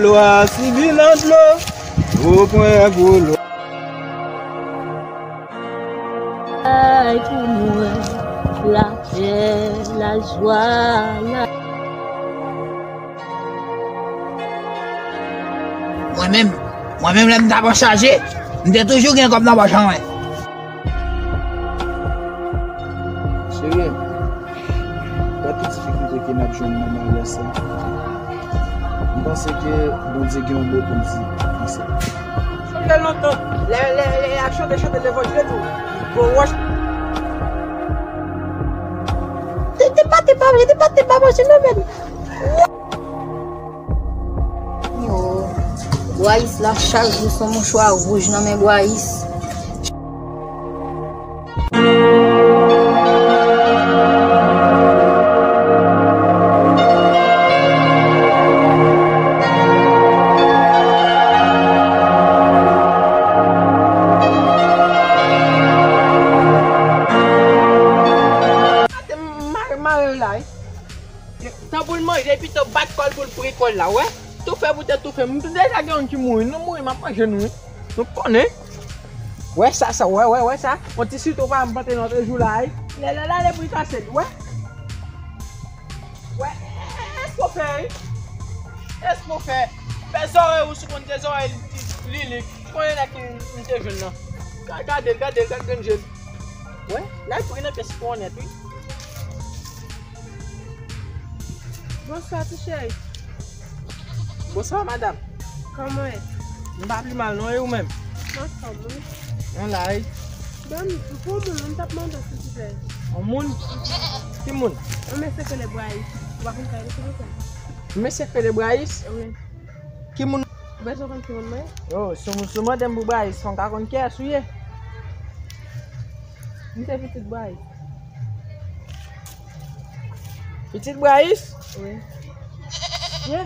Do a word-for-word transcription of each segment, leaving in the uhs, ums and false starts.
Lwa sibi nan dlo, ou pran gwo lwa. Ay pou mwen, lapè, lajwa, la. Mwen menm, mwen menm lè m t ap chaje, m te toujou gen kòb nan pòch an mwen. Cheri, gad tout difikilte ke n ap jwenn nan maryaj sa. M panse ke Bondye gen yon mo pou l di nan sa. Sonje lontan, lè, lè, lè y ap chante, chante devan je tou. Gwo wòch. Te, te pa, te pa vre, te pa, te pa manje non, men. Yo, Bwayis la, chak jou se yon mouchwa wouj nan men Bwayis. Mare, mare la, wi. Tan pou l manje, pito bat kò l pou l pri kò l la, wè. Toufe pou tèt toufe. M deja gen youn ki mouri. Nou mouri, m ap manje nou, wi. Nou konnen. Wè sa, sa, wè, wè, wè sa. Yon ti sitwon pa m plante nan lòt jou la, wi. Lè, lè, lè, lè, pri kase l, wè. Wè, èske w fè, wi? Èske w fè? Fè zòrèy ou sou konn se zòrèy li, li, li. Ou konnen nèg ki m te jwenn nan. Ga-, gade l, gade l, gade grenn je l. Wè, la l pri nan pyès pou onèt, wi. Bonswa, ti cheri. Bonswa, madanm. Kòman w ye? M pa pi mal, non, e ou menm? M anfòm, wi. Mwen la, wi. Ban m, pou yon moun, m t ap mande w, silvouplè. Yon moun? Ki moun? Yon mesye k rele Bwayis. Ou pa konn sa l ye, silvouplè? Yon mesye k rele Bwayis? Wi. Ki moun? Ou bezwen konn ki moun mwen ye? Yo, si w, si w mande m pou Bwayis, fò m ka konn kiyès ou ye. M se pitit Bwayis. Pitit Bwayis? Wi. Ye.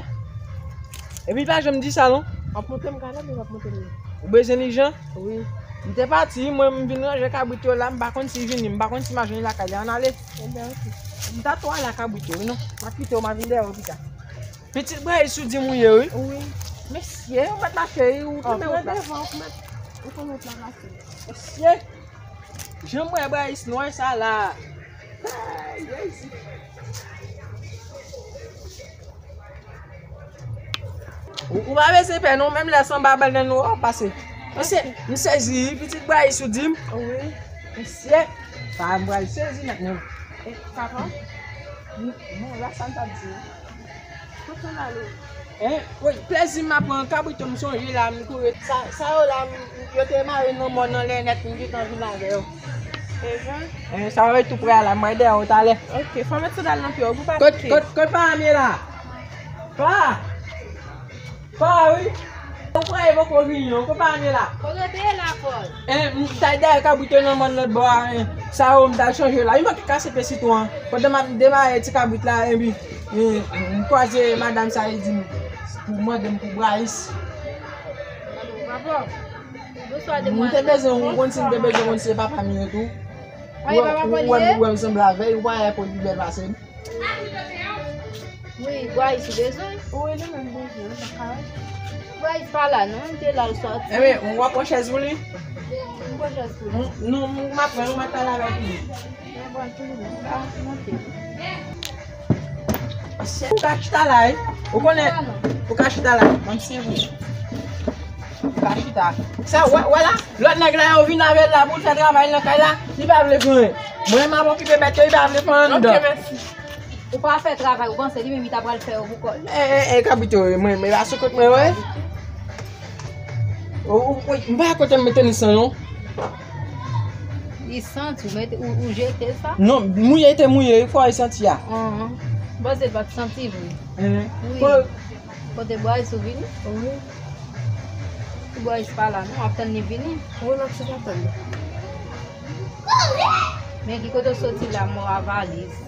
Epi l pa janm di sa, non? W ap montre m kanèl, ou p ap montre m li? Ou bezwen li jan? Wi. M te pati, mwen, m vin ranje kabrit yo la, m pa konn si l vini, m pa konn si m a jwenn li lakay li, ann ale. Ebyen, oke. M ta tou ale ak kabrit yo, wi, non. M ap kite w, m a vin dèyè w pita. Pitit Bwayis ou di m ou ye, wi. Wi. Mesye, ou mèt mache, wi, ou tounen wout la. Devan, ou mèt, ou konn wout la pase. Mesye, jan m wè Bwayis nwè sa la. Ay, Jezi. Ou, ou pa bezwen pè non, menm lè sanba bannann ou ap pase. Mesye, m sezi, wi, pitit Bwayis ou di m. Wi. Mesye, pa m pral sezi nèt non. E, papa? Non, la sa m t ap di. Kote w ale? Hein? Wi, plezi m ap pran, kabrit yo m sonje la, m kouri. Sa, sa yo la, m, yo te mare nan mòn nan lè nèt, m gentan vin avè yo. Evan? Hein, sa yo tou prè a la, m pral dèyè yo talè. Oke, fò w met sandal nan pye w, pou pa pike. Kot, kot, kot pa m ye la? Pa! Pa, wi. Ou kwè e poko vini, non? Kote pa m ye la? Kote w te ye la, Pòl? Eh, m t al dèyè kabrit yo nan mòn lòt bò a, eh. Sa yo, m t al chanje la. Li manke kase pye sitwon an. Pandan m ap demare ti kabrit la, epi, eh, m kwaze madanm sa, li di m pou mande m pou Bwayis. Papa, bonswa, demwazèl. M te bezwen, ou konn si m te bezwen konn si se papa m ye tou. Ou wè, ou wè m sanble avè l, ou pa wè po l pi bèl pase m. Wi, Bwayis ou bezwen? Wi, li menm bezwen, li pa ka. Bwayis pa la non, li te la l sòti. Enben, w ap pran chèz pou li? M pran chèz pou li. Non, non, m ap pran, m ap pale avèk li. Mwen pran pou li menm. Ah, monte. Ou ka chita la, wi. Ou konnen, ou ka chita la. Ban m sere. Ou ka chita. Sa, wè, wè la, lòt nèg la, yo vin avè l la pou l fè travay nan kay la, li pa vle fè anyen. Mwen, m ap okipe bèt yo, li pa vle fè anyen anndan. Ok, mèsi. Ou pa fè travay, ou panse li menm li ta pral fè yo pou kò l. E, e, e, kabrit yo, mwen, mwen pa sou kont mwen, wè. O, o, o, m pa kote m mete tenis lan, non. Li santi, ou mete, ou, ou jete sa? Non, mouye te mouye, fò li santi a. Ahn. M panse l pa t santi vre. Wi. Kote Bwayis ou vini? Wi. Bwayis pa la, non, w ap tann li vini. Wi, m ap chita tann li. Men ki kote w soti la, mò a valiz.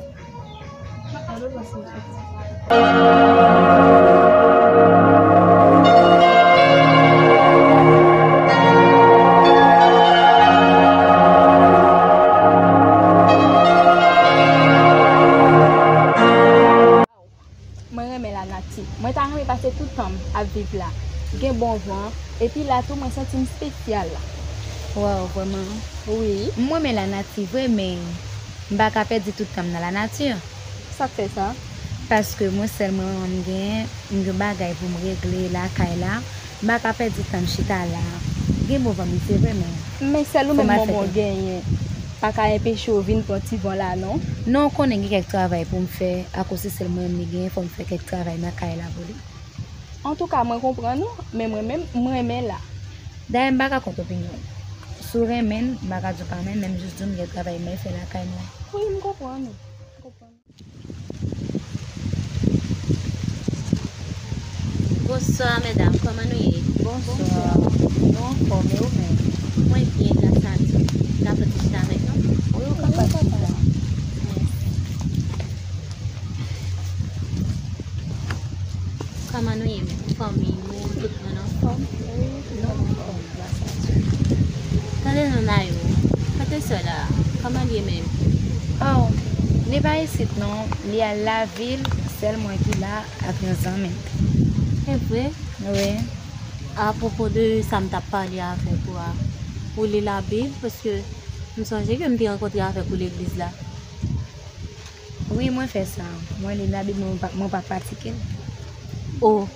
Mwen renmen lanati. Mwen ta renmen pase tout Fanm ap viv la. Gen bon van, epi la tou mwen santi m espesyal. Waw, vrèman. Wi. M renmen lanati vre, men m pa ka pèdi tout tan m nan lanati. Sa k fè sa? Paske mwen sèl mwen menm m genyen, m gen bagay pou m regle lakay la. M pa ka pèdi tan m chita la. Gen bon van wi, se vre, men men sèl ou menm manman w genyen pa ka enpeche w vin pran ti van la non. Non, ou konnen gen kèk travay pou m fè, akoz se sèl mwen menm li genyen, fò m fè kèk travay nan kay la pou li. Antouka, mwen konprann ou, men mwen menm, m renmen la. Dayè, m pa ka kont opinyon w. Si w renmen l, m pa ka di w pa renmen l, men m jis di w m gen travay m fè lakay mwen. Wi, m konprann ou. M konprann ou. Bonswa, medam. Kòman nou ye? Bonswa. Nou anfòm, e ou menm? Mwen byen, gras a Dye. N ap fè ti chita avèk nou? Wi, ou kapab chita. Mèsi. Kòman nou ye menm? Fanmi nou, tout moun anfòm? Wi, tout moun anfòm, gras a Dye. Tande non, Nayo, frè e sè la, kòman l ye menm? Oh, li pa isit non, li al lavil, sèl mwen ki la ak yon zanmi m. Se vre? Wi. Apwopo de sa m t ap pale avèk ou a, ou li Labib, paske m sonje ke m te rankontre avèk ou legliz la. Wi, mwen fè sa. Mwen li Labib, mwen pa, mwen pa pratike l. O,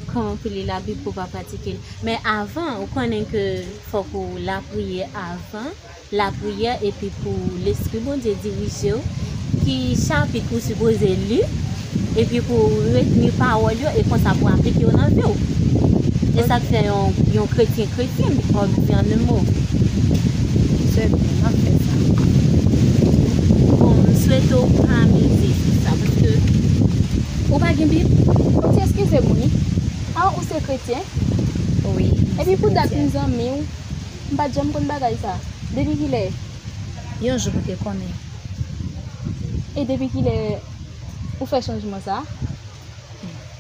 kòman pou li Labib pou pa pratike l? Men avan, ou konnen ke fòk ou lapriyè avan, lapriyè epi pou Lespri Bondye dirije w, ki chapit ou sipoze li, epi pou w retni pawòl yo, e konsa pou w aplike yo nan vi w. E sa k fè yon, yon kretyen kretyen, an, an mo. Se byen, m ap fè sa. Bon, m swete w pa mize sou sa, paske ou pa gen Bib? Ou ti eskize m, wi. A, ou se kretyen? Wi. Epi pou dat m zanmi w, m pa t janm konn bagay sa. Depi kilè? Yon jou pou te konnen. E depi kilè ou fè chanjman sa?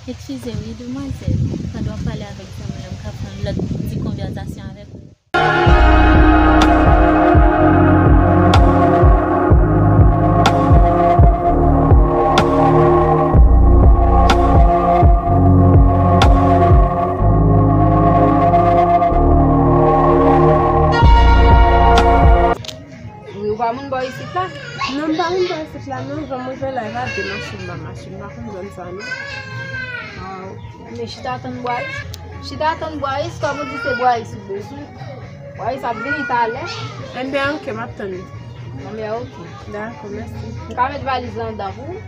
Eskize m, wi, demwazèl. Pandan w ap pale avèk zanmi w la, m ka pran lòt ti konvèsasyon avèk ou. Wi, ou pa moun bò isit la? Non, m pa moun bò isit la, non. Jan m rive la, e pa de machin m pa mache, m pa konn zòn sa, non. Ah, men chita tann Bwayis. Chita tann Bwayis, kòm ou di se Bwayis ou bezwen. Bwayis ap vini talè. Enben, ok, m ap tann ou. Enben, ok. Dakò, mèsi. M ka met valiz la anndan pou ou?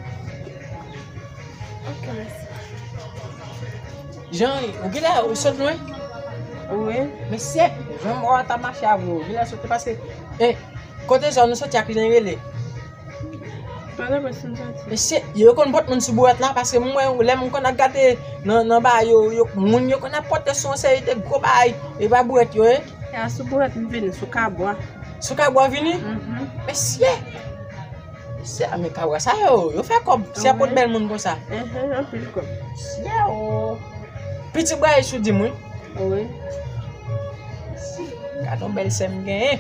Ok, mèsi. Jan, ou genlè ou sot lwen? Wi. Mesye, jan m wè w ap mache avè w, ou genlè sot lwen paske, e, kote sa nou soti a ki jan rele? Pòtoprens nou soti. Mesye, yo konn pot moun sou bourèt la, paske m wè lè m konn ap gade nan, nan ba yo, yo, moun yo konn ap pote sou yon seri de gwo bagay, e pa bourèt yo ye. E a sou bourèt m vini, sou kabwa. Sou kabwa w vini? Mhm. Mesye! Mesye, a men kabwa sa yo, yo fè kòb, si y ap pot bèl moun konsa. Enhen, anpil kòb. Mesye o! Pitit Bwayis ou di m wi. Wi. Gad yon bèl sè m genyen.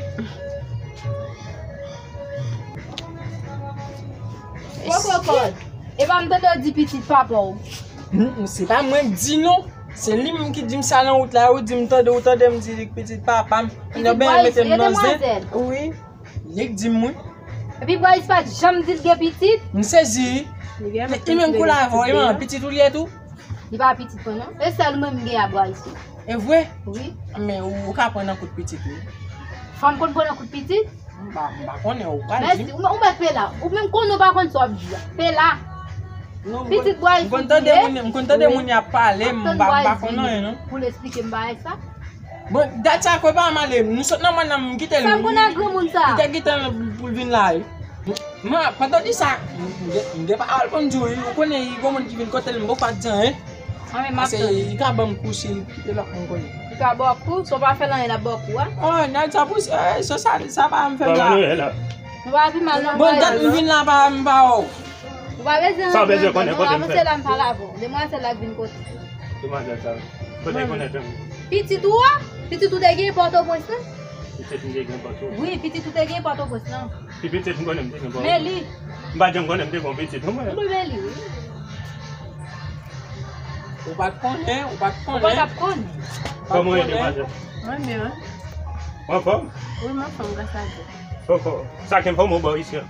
Poko kòd. E pa m tande w di pitit papa w. Hmm, se pa mwen k di non. Se li menm ki di m sa nan wout la, ou di m tande, ou tande m di li pitit papa m. Pitit Bwayis, e demwazèl. Wi. Li k di m wi. Epi Bwayis pa t janm di l gen pitit. M sezi. Li menm kou la avè w, li menm pitit ou li ye tou? Li pa pitit mwen non. E sèl mwen m gen a Bwayis wi. E vre? Wi. Men ou, ou ka pran nan kout pitit wi. Fanm konn pran nan kout pitit? M pa, m pa konnen, ou pral di m. Mèsi, ou, ou mèt pe la. Ou menm konnen ou pa konn sa w ap di a. Pe la. Pitit Bwayis ou di ye. M konn tande moun, m konn tande moun y ap pale, m pa, m pa konn anyen non. Pou l esplike m bagay sa. Bon, dat sa kwè pa m ale, nou sot nan mòn nan, m kite l. Sa m konn ak granmoun sa? Li te gentan pou l vin la wi. Man, pandan w di sa, m gen, m gen pawòl pou m di w wi, ou konnen granmoun ki vin kote l, m poko pa t di anyen. Paske li ka ban m kou si l kite lòt moun konnen. Li ka ba w kou, si w pa fè l anyen, l ap ba w kou a. Oh, nèg sa pou, eh, se sa, sa pa m fè m la. Nou pa pi mal non. Bon, dat m vin la pa, m pa wè w. Ou pa bezwen anyen, non, avanse la m pale avè w. Demwazèl la k vin kote. Demwazèl sa, kote l konnen tou? Pitit ou a? Pitit ou te gen Pòtoprens la? Pitit m te gen Pòtoprens. Wi, pitit ou te gen Pòtoprens la. Pi pitit m konnen m te gen Pòtoprens. Men li. M pa janm konnen m te gen yon pitit non mwen. Mwen men li wi. Ou pa t konnen, ou pa t konnen. Ou pa t ap konn. Kòman w ye, demwazèl? Mwen byen, wi. Ou anfòm? Wi, m anfòm, gras a Dye. Kòkò, sa k enfòme w bò isi a?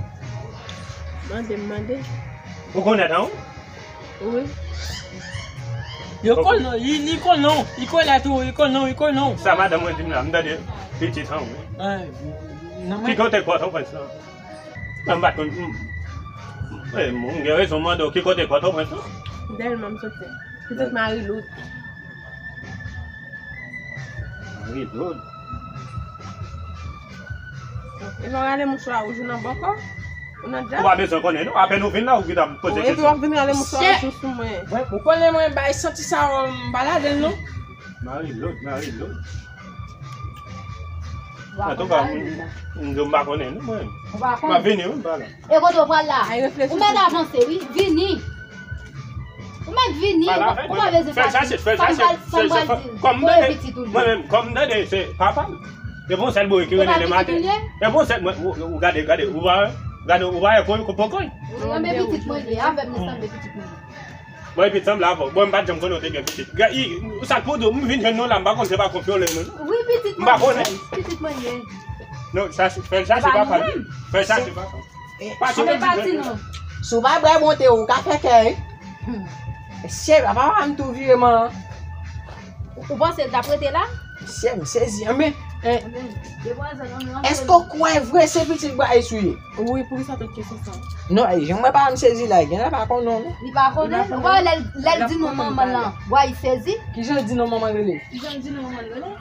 Mande m, mande. Ou konnen, non? Wi. Yo konnen, li, li konnen, li konnen tou, li konnen, li konnen. Sa madanm mwen di m la, m tande pitit an, wi. Ki kote Pòtoprens lan? Mwen pa t konn. M, m, m gen rezon mande w ki kote Pòtoprens lan. Dèlma m soti. Pitit Marie Lourdes. Marie Lourdes. E lè w rale mouchwa wouj ou nan bòkò? Ou nan djab? Ou pa bezwen konnen, non. Apèn ou vin la, ou gentan poze kesyon. Epi w ap vin rale mouchwa wouj ou sou mwen. Mwen, ou konnen mwen bay santi sa, m pa ladan l, non. Marie Lourdes, Marie Lourdes. Antouka, m, m, m pa konnen, non, mwen. Ou pa konnen? M ap vini, wi, m pa la. E kote w pral la? Ou mèt avanse, wi. Vini. Ou mèt vini. Ou pa bezwen pati. Sa m pral, sa m pral di l. Voye pitit ou li. Mwen menm, kòm m tande, se papa m. E bon sèl bourik ki rele lematen. E bon sèl, mwen, ou, ou gade, gade, ou pa, gade, ou pa wè kò, kò, pokòy. Wi, men pitit mwen li ye, avè m li sanble pitit mwen li ye. Bon, epi sanble avè w. Bon, m pa t janm konnen w te gen pitit. Sa k pou di w, m vin jwenn nou la, m pa konn se pa konfyole nou. Wi, pitit mwen. M pa konnen. Pitit mwen ye. Non, chache, fè l chache papa l. Fè l chache papa l. Pati, pati non. Si w pa bwè bonte, ou ka fè kè, wi. Mesye, papa m tou vire man. Ou panse l t ap rete la? Mesye, m sezi. Anben, èske w kwè vre se pitit Bwayis ou ye? Wi, poukisa tout kesyon sa? Non, e, jan m wè pa m sezi la, gen lè pa konnen non. Li pa konnen? Ou pa wè lè l, lè l di non manman l lan, Bwayis sezi? Kijan l di non manman l rele? Kijan l di non manman l rele?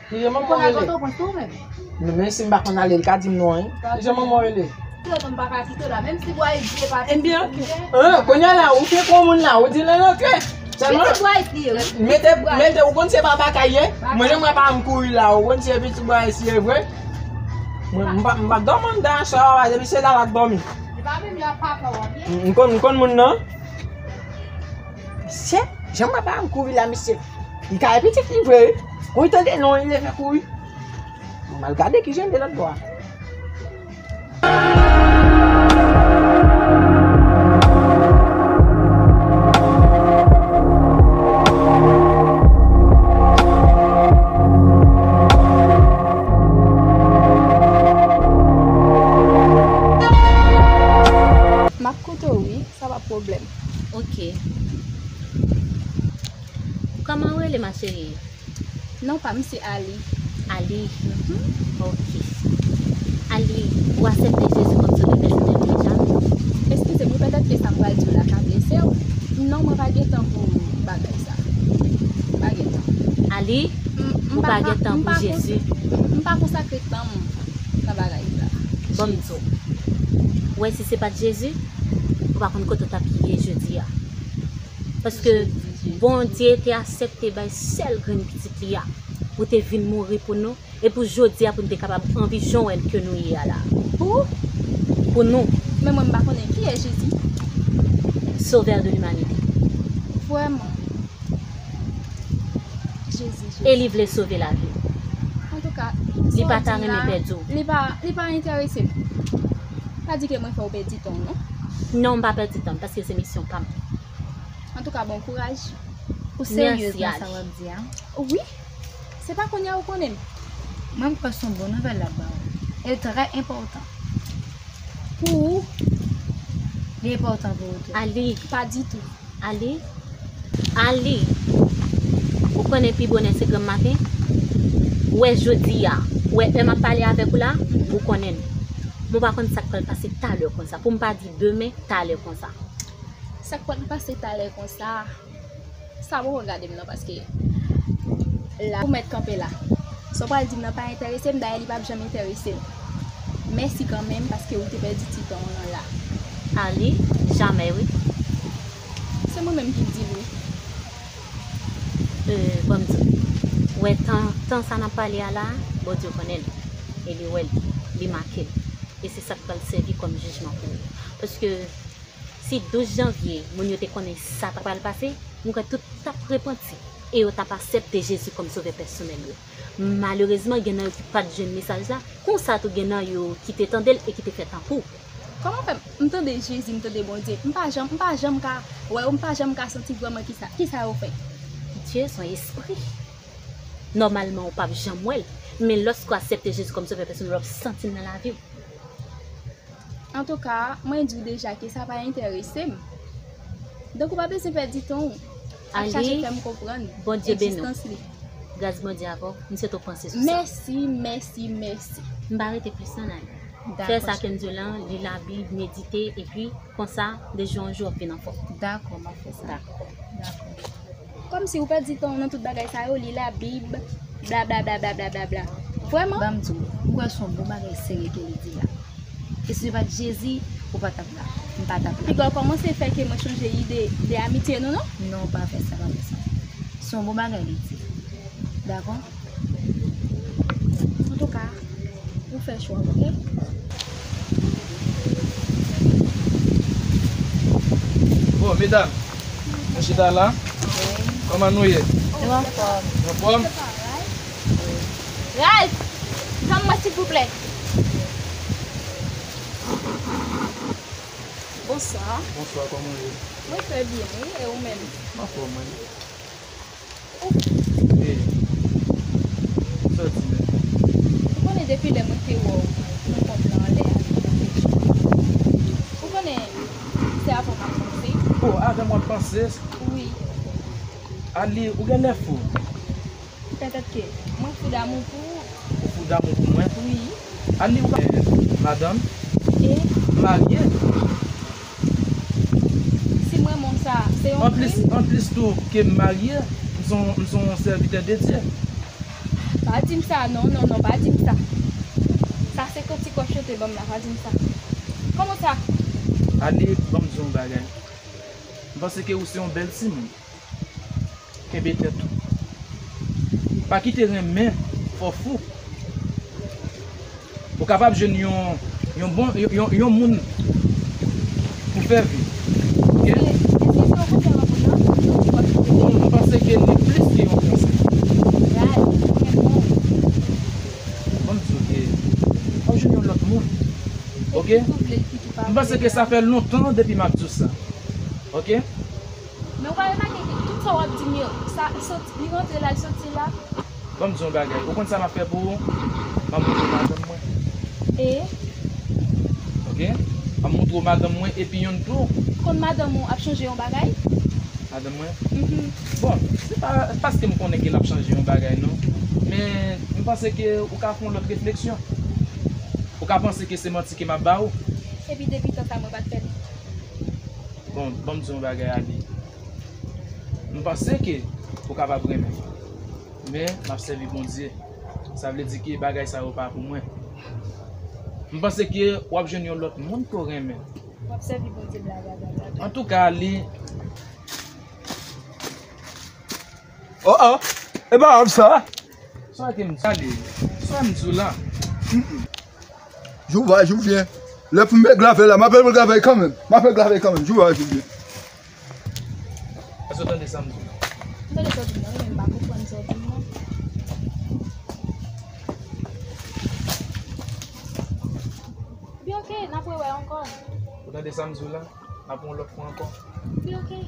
Kijan manman l rele? Pòtoprens tou menm. Men si m pa konn ale, l ka di m non, wi. Kijan manman w rele? Kite w non, m pa ka kite w la. Menm si Bwayis di e pa pitit mwen. Ebyen, ok. An, kounye a la, ou fè kou moun la, ou di l al antre. Sèlman, pitit Bwayis li ye, wi. Mete, mete, ou konn se pa bagay ye? Mwen, jan m wè pa m kouri la, ou konn se pitit Bwayis li ye vre? Mwen, m pa, m pa dòmi anndan aswè a, depi se la l ap dòmi. Li pa menm jan ak papa w, ok? M, m konn, m konn moun nan. Mesye, jan m wè pa m kouri la, mesye. Li ka pitit li vre, wi. Kou l tande non, li leve kouri. M al gade kijan l ye lòt bò a. M ap koute w, wi, sa pa pwoblèm. Ok. Kòman w rele, ma chérie? Non pa m se Ali. Ali? Mhm. Ok. Ali, ou aksepte Jezi kòm sovè pèsonèl ou deja? Eskize m wi, petèt ke sa m pral di w la ka blese w. Non, mwen pa gen tan pou bagay sa. M pa gen tan. Ali, ou pa gen tan pou Jezi? M pa konsakre tan m nan bagay sa. Bon, m di w. Ou wè, si se pa t Jezi, ou pa konn kote w t ap ye jodi a. Paske Bondye te aksepte bay sèl grenn pitit li a pou te vin mouri pou nou, e pou jodi a pou n te kapab anvi jan w wè ke nou ye a la. Pou? Pou nou. Men mwen m pa konnen kiyès Jezi. Sauveur de l'humanité. Vrèman. Jezi, Jezi. E li vle sove lavi w. Antouka, li pa ta renmen pèdi w. Li pa, li pa enterese m. Pa di ke mwen fè w pèdi tan w, non. Non, m pa pèdi tan m, paske se misyon pa m. Antouka, bon kouraj. Ou seryez nan sa w ap di a? Wi. Se pa kounye a ou konnen m. Mwen, m kwè se yon bon nouvèl l ap ba ou. E trè enpòtan. Pou ou, li enpòtan pou ou tou. Ali. Pa ditou. Ali. Ali. Ou konnen pi bonè se granm maten? Ou wè jodi a, ou wè lè m ap pale avèk ou la, ou konnen m. Mwen pa konn sa k pral pase talè konsa. Pou m pa di demen, talè konsa. Sa k pral pase talè konsa, sa poko gade m non, paske la, ou mèt kanpe la. Sa w pral di m nan pa enterese m, dayè li p ap janm enterese m. Mèsi kanmenm, paske ou te pèdi ti tan w lan la. Ali, jamè wi. Se mwen menm ki di l wi. Euh, ban m di w. Ou wè tan, tan sa n ap pale a la, Bondye konnen l. E li wè l, li make l. E se sa k pral sèvi kòm jijman pou ou. Paske si douz janvye, moun yo te konnen sa t ap pral pase, m kwè tout t ap repanti e yo t ap aksepte Jezi kòm sovè pèsonèl yo. Malerezman, gen nan yo ki pa t jwenn mesaj la, konsa tou gen nan yo ki te tande l e ki te fè tankou w. Kòman fè m tande Jezi, m tande Bondye, m pa janm, m pa janm ka wè yo, m pa janm ka santi vrèman kisa, kisa yo fè? Dye se yon espri. Nòmalman, ou p ap janm wè l. Men lòske w aksepte Jezi kòm Sovè pèsonèl, w ap santi l nan lavi w. Antouka, mwen di w deja ke sa pa enterese m. Donk, ou pa bezwen pèdi tan w ap chache fè m konprann egzistans li. Gras Bondye avè w, m swete w panse sou sa. Mèsi, mèsi, mèsi. M pa rete plis non, Nani. Fè sa ke m di w lan, li Labib, medite, epi konsa, de jou an jou, w ap vin anfòm. Dakò, m ap fè sa. Dakò. Dakò. Kòmsi ou pèdi tan w nan tout bagay sa yo, li Labib, bla, bla, bla, bla, bla, bla, bla. Vrèman? Ban m di w, m kwè se yon bon bagay serye ke li di la. E si se pa t Jezi, ou pa t ap la. M pa t ap la. Piga w kòmanse fè ke mwen chanje ide de amitye nou, non? Non, pa fè sa, pa fè sa. Se yon bon bagay li di. Dakò? Antouka, ou fè chwa w, oke? Bon, medam, nou chita la. Wi. Kòman nou ye? Nou anfòm. Anfòm? Ralph, tann mwen, silvouplè. Bonswa. Bonswa, kòman w ye? Mwen trè byen, wi. E ou menm? M anfòm, wi. Ou Hey, sa w di menm? Ou konnen depi lè mwen te wè w nan pòt la anlè a, ou konnen se avè w m ap panse. Oh, avè m w ap panse? Wi. Ali, ou genlè fou. Petèt ke mwen fou damou pou ou. Ou fou damou pou mwen? Wi. Ali, ou pa madanm? E? Marye? Si m renmen w, sa se yon krim? Anplis, anplis tou ke m marye, m se yon, m se yon sèvitè de Dye. Pa di m sa, non, non, non, pa di m sa. Sa se kantik w ap chante ban m la, pa di m sa. Kòman sa? Ali, ban m di w yon bagay. M panse ke ou se yon bèl timoun. Kenbe tèt ou. Pa kite renmen fè w fou. Ou kapab jwenn yon, yon bon, yon, yon, yon moun pou fè vi. Oke? Bon, m panse ke li plis ke yon konsèy. Ban m di w ke w ap jwenn yon lòt moun. Oke? M panse ke sa fè lontan depi m ap di w sa. Oke? Men ou pa remake ke tout sa w ap di m yo, sa soti, li rantre la, li soti la. Ban m di w yon bagay. Ou konn sa m ap fè pou ou? M ap montre w madanm mwen. E? Oke? M ap montre w madanm mwen epi yonn tou. Konn madanm ou ap chanje yon bagay? Madanm mwen? Mhm. Bon, se pa paske m konnen ke l ap chanje yon bagay, non. Men m panse ke ou ka fè yon lòt refleksyon. Ou ka panse ke se manti ke m ap ba ou. Epi depi tan sa mwen pa t fè l. Bon, ban m di w yon bagay, Ali. M panse ke ou kapab renmen m. Men, m ap sèvi Bondye. Sa vle di ke bagay sa yo pa pou mwen. M panse ke w ap jwenn yon lòt moun ke w renmen. W ap sèvi Bondye, bla, bla, bla, bla, bla. Antouka, Ali. Oh, oh. E pa wòb sa? Sa ke m di, sa m di w la. Jou va, jou vyen. Lè pou m pèd lavèy la, m ap pèd lavèy kanmenm. M ap pèd lavèy kanmenm. Jou va, jou vyen. Èske w tande sa m di w la? M tande sa w di m nan, wi, men m pa konprann sa w di m nan. Bi, oke, n ap rewè ankò. Ou tande sa m di w la? N ap yon lòt fwa ankò. Wi, oke.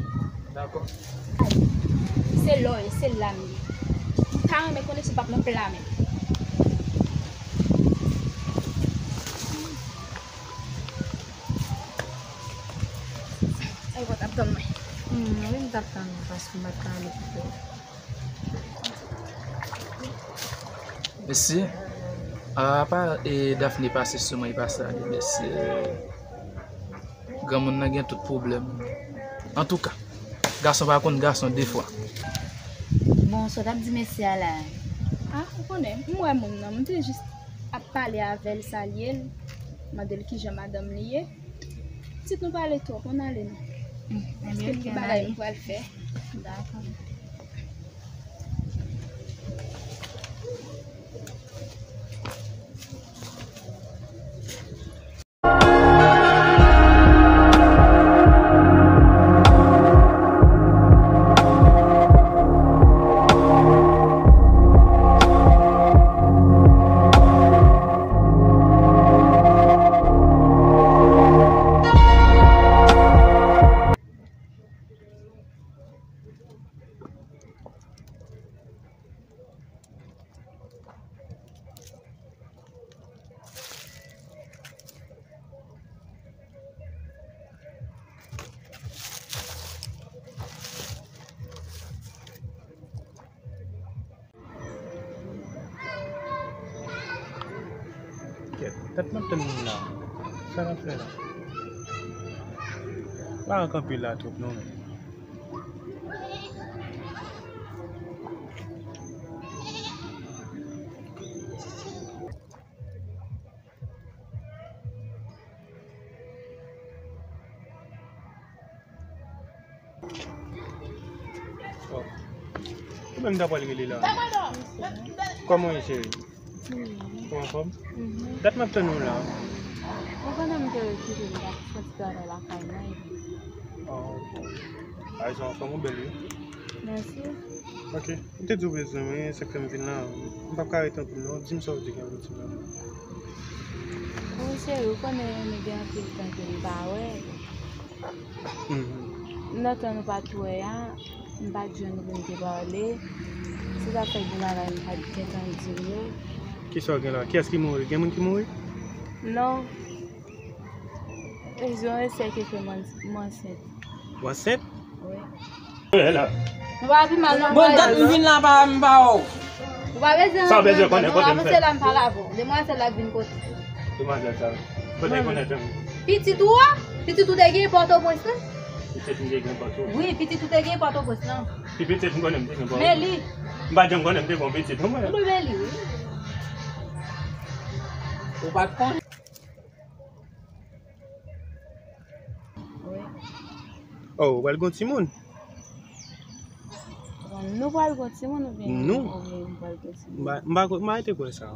Dakò. Ay, se lò e se lam ye. M ta renmen konnen si w p ap nan pla menm. Ay, w t ap tann mwen. Hmm, wi, m t ap tann ou paske m pa t ka ale kote w. Mesye, apa e Daphné pase sou mwen, li pa salye mesye. Granmoun nan gen tout pwoblèm. Antouka, gason pa konn gason de fwa. Bon, sa w t ap di mesye a la? A, ou konnen, m wè moun nan, m te jis ap pale avè l, salye l, mande l kijan madanm li ye. Pitit nou pale twòp, ann ale non. Hmm, paske m gen bagay m pral fè. Dakò. Kèt, dat m ap tann moun la. Sa l ap fè la? Pa rank anpil la twòp non, men. Oh. Ou menm ta pral rele la. Kòman w ye, cheri? Ou anfòm? Mhm. Dat m ap tann ou la. Ou konnen m te retire, m t ap fè ti travay lakay mwen epi. Oh, ok. Ay, sa anfòm ou bèl, wi. Mèsi. Ok. M te di w bezwen mwen, sa k fè m vin la. M p ap ka rete anpil non. Di m sa w te gen pou di m la. Wi, cheri, ou konnen nou gen anpil tan ke n pa wè. Mhm. Nan tan nou pa t wè a, m pa t jwenn ou pou n te pale. Se sa k fè gen bagay m pa t gentan di w yo. Kisa w gen la? Kiyès ki mouri? Gen moun ki mouri? Non. E se yon esèy ke fè m an-, m ansent. Ou ansent? Wi. Nou pa pi mal non. Bon, dat m vin la pa, m pa wè w. Ou pa bezwen. Sa w bezwen konnen, kote m fè? Avanse la, m pale avè w. Demwazèl la k vin kote. Demwazèl sa. Kote l konnen tan? Pitit ou a? Pitit ou te gen Pòtoprens lan? Pitit m te gen Pòtoprens. Wi, pitit ou te gen Pòtoprens lan. Ki pitit m konnen m te gen Pòtoprens? Men li. M pa janm konnen m te gen yon pitit non mwen. Wi, men li, wi. Ou pa t konnen? Wi. Oh, ou pral gen yon timoun? Bon, nou pral gen timoun oubyen nou, oubyen nou pral gen timoun? M pa, m pa, m pa rete kwè sa.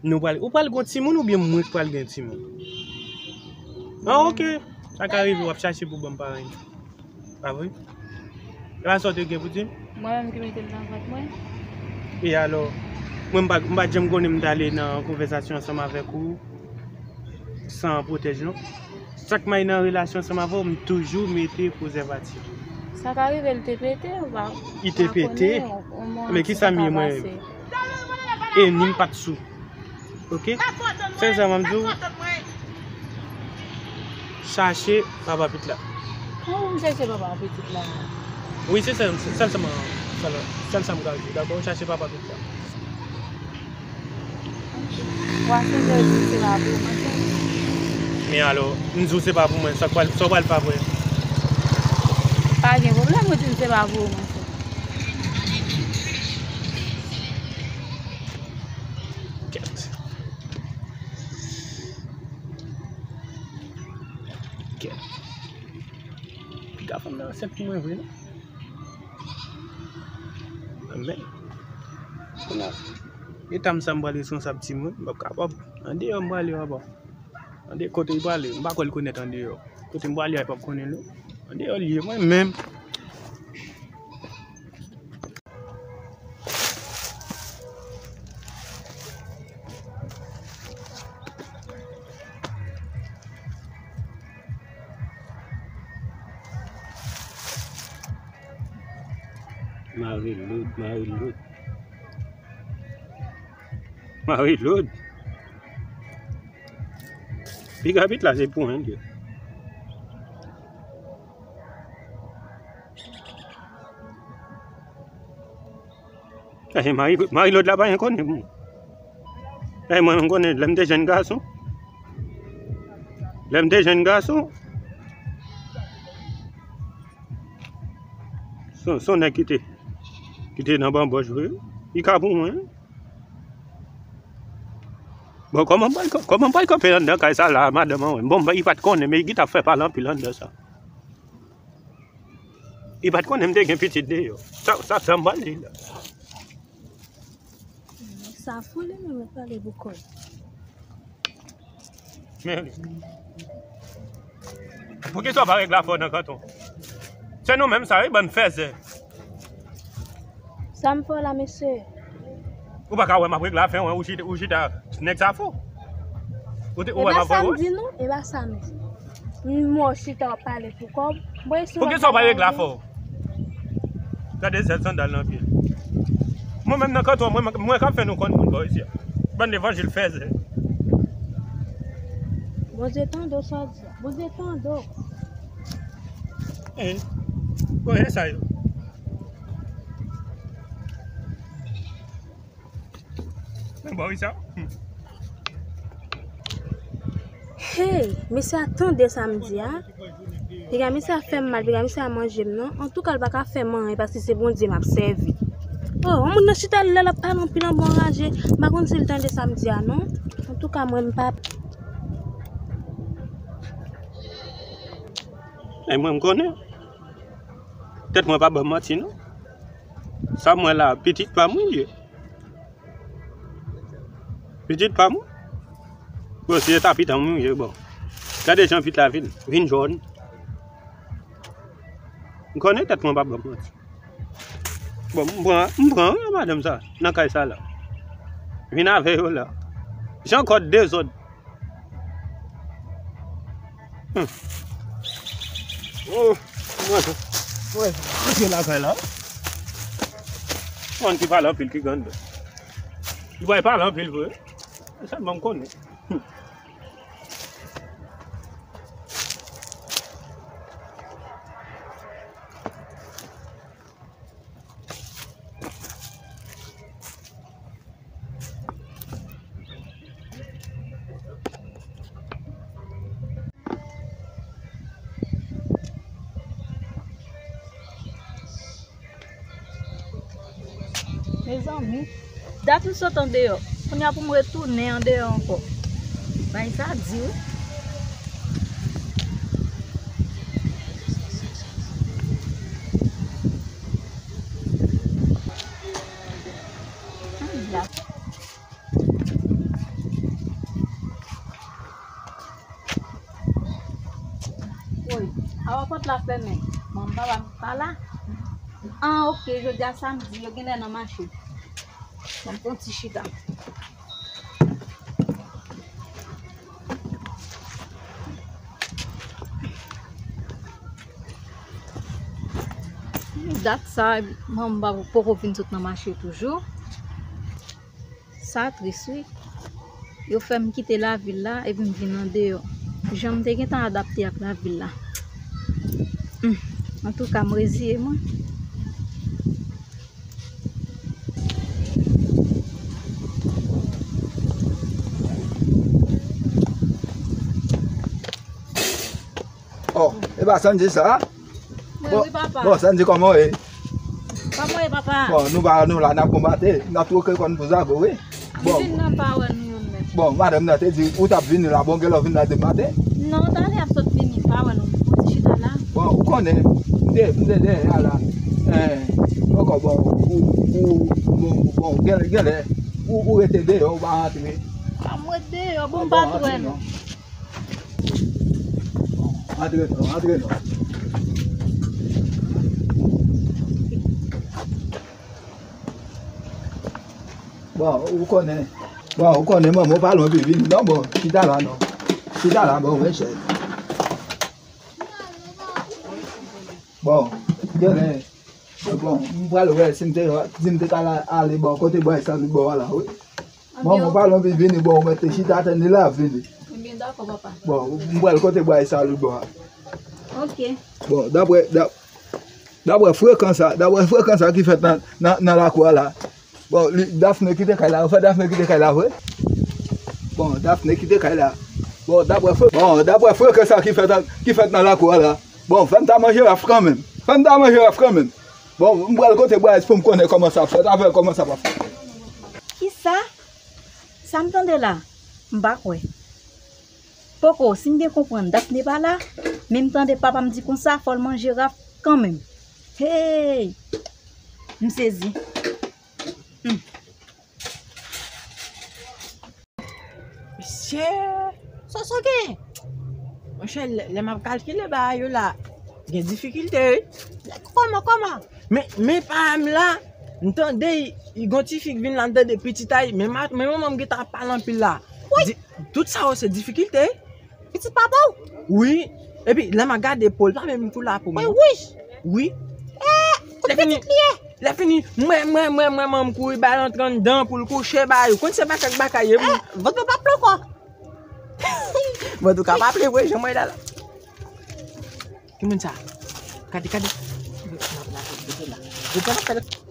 Nou pral, ou pral gen timoun oubyen mwen k pral gen timoun? Ah, ok. Sa ka rive, w ap chache pou ban m parenting. Pa vre? E pa sa w te gen pou di m? Mwen menm ki mete l nan vant mwen. E alò, mwen m pa, m pa t janm konnen m t ale nan konvèsasyon ansanm avèk ou san pwotèj, non. Chak m al nan relasyon ansanm avè w, m toujou mete prezèvatif. Sa ka rive l te pete, ou pa, li te pete. Men kisa m ye mwen? E ni m pa t sou. Ok? Sèl sa m ap di w, chache papa pitit la. Kòman m chache papa pitit la? Wi, se sèl, sèl sa m, sèl, sèl sa m ka di w, dakò? Chache papa pitit la. Wa Senyè di se pa pou mwen, sè. Men alò, m di w se pa pou mwen, sa k pral, sa w pral fè apre? Pa gen pwoblèm, ou di m se pa pou mwen, sè. Kèt. Kèt. Piga fanm nan ansent pou mwen vre, non? Men, kounye a, eta m sa m pral responsab timoun, m p ap kapab. Andeyò m prale, papa. Andeyò kote l prale, m pa kwè l konèt andeyò. Kote m prale a, li p ap konnen, non. Andeyò l ye, mwen menm. Marie Lourdes, Marie Lourdes. Marie Lourdes. Piga pitit la se pou mwen l ye. Ey, Marie, Marie Lourdes la pa gen konnen pou mwen. Ey, mwen, mwen konnen lè m te jèn gason. Lè m te jèn gason. Se, se yon nèg ki te, ki te nan banbòch vre. Li ka pou mwen. Bon, kòman m pral, kòman m pral kanpe anndan kay sa la, madanm an wè m? Bon, li pa t konnen, men li t ap fè pale anpil anndan sa. Li pa t konnen m te gen pitit deyò. Sa, sa, sa m pral di la. Sa fou li menm ap pale pou kò l. Men, poukisa w pa regle afè w nan kanton? Se nou menm sa, wi, bann fèzè. Sa m fè w la, mesye? Ou pa ka wè m ap regle afè w, ou chita, ou chita, nèg sa fou. Ou te, ou wè m ap fè w? E pa sa m di nou, e pa sa, mesye. M wè w chita w ap pale pou kò w. Poukisa w pa regle afè w? Gade sèl sandal nan pye l. Mwen menm nan kanton, mwen, mwen k ap fè nou konn moun bò isi a. Bann levanjil fèzè. Bondye tande w sa w di a. Bondye tande w. Eh, bon, e sa yo. Men bò isi a. Hey, mesye a, tande sa m di a. Piga misye a fè m mal, piga misye a manje m non. Antouka, l pa ka fè m anyen paske se Bondye m ap sèvi. Oh, yon moun nan chita lè l ap pale anpil anba anraje. M pa konn si l tande sa m di a non. Antouka, mwen m pa. E mwen m konnen. Tèt mwen pa ban m manti non. Sa m wè la, pitit pa m wi ye. Pitit pa m wi. Bon, si se ta pitit m wi ye, bon. Gade jan vit la vin, vin jòn. M konnen tèt mwen pa ban m manti. Bon, m pran, m pran wi madanm sa nan kay sa la. Vin avè yo la. Jan kòd dezòd. Hmm. Oh, mwen, mwen, mwen lakay la. Moun ki pale anpil ki grande. Li bay pale anpil vre. Sèlman m konnen. Hmm. Mezanmi, dat m sot andeyò, kounye a pou m retounen andeyò ankò. Bay sa di wi. Woy, awa pòt la fèmen. Manman papa m pa la. Ah, ok, jodi a samdi, yo genlè nan mache. Ban m pran ti chita. Dat sa, manman poko vin sot nan mache toujou. Sa tris wi. Yo fè m kite lavil la epi m vin andeyò. Jan m te gentan adapte ak lavil la. Hmm. Antouka, m reziye mwen. Oh, e pa Sandy sa? Mwen, bon, wi, papa. Bon, Sandy, kòman w ye? Kòman w ye, papa? Bon, nou pa, nou la, n ap konbate, n ap twoke kòn pou zago, wi. Bon. M vin nan pa wè nou youn menm. Bon, madanm nan te di, ou t ap vini la, bon, genlè w vin la depi maten? Non, talè ap sot vini, m pa wè nou. Ou ti chita la. Bon, ou konnen, m te, m te dèyè a la. Eh, ankò, bon, ou, ou, bon, bon, genlè, genlè, ou, ou rete deyò, ou pa rantre. A, m ret deyò, bon, m pa t wè nou. Antre non, antre non. Bon, ou konnen. Bon, ou konnen manman w pa lwen pi vini. Non, bon, chita la non. Chita la, bon, mwen chèf. Bon, genlè. Bon, m pral wè si m te, si m te ka ale bò kote bway sa li bò a la, wi. Manman w pa lwen pi vini, bon, ou mèt te chita tann li la vini. Ebyen, dakò, papa. Bon, m pral kote bway sa li bò a. Ok. Bon, daprè, dap-, daprè frekans sa, daprè frekans sa ki fèt nan, nan, nan lakou a la. Bon, li, Daphné kite kay la, ou fè Daphné kite kay la vre? Bon, Daphné kite kay la. Bon, daprè fre-, bon, daprè frekans sa ki fèt an, ki fèt nan lakou a la. Bon, fè m ta manje raf kanmenm. Fè m ta manje raf kanmenm. Bon, m pral kote Bryce pou m konnen kòman sa ap fèt, avè l kòman sa ap fèt. Kisa? Sa m tande la? M pa kwè. Poko, si m byen konprann, Daphné pa la, men m tande papa m di konsa, fò l manje raf kanmenm. Hey! M sezi. Hmm. Mesye, sa sa gen? Monchè, lè, lè m ap kalkile bagay yo la, gen difikilte, wi. Kòman, kòman? Men, men pa m la, m tande y, y gon ti fi k vin la, m tande pitit a y, men ma-, men manman m gentan ap pale anpil la. Wi. Di, tout sa yo se difikilte, wi. Pitit papa w? Wi. Epi, lè m a gade po l, pa menm kou la pou mwen. Mwen wouj. Wi. Eh, kote pitit li ye? Lè fini, mwen, mwen, mwen, mwen, mwen, m kouri bay l antre anndan pou l kouche, bay. Ou konn se bagay, bagay ye, wi. Eh, vant mwen pa ple ankò. Vant ou ka pa ple, vre, jan mwen la la. Ki moun sa? Gade, gade. Gade la, gade la.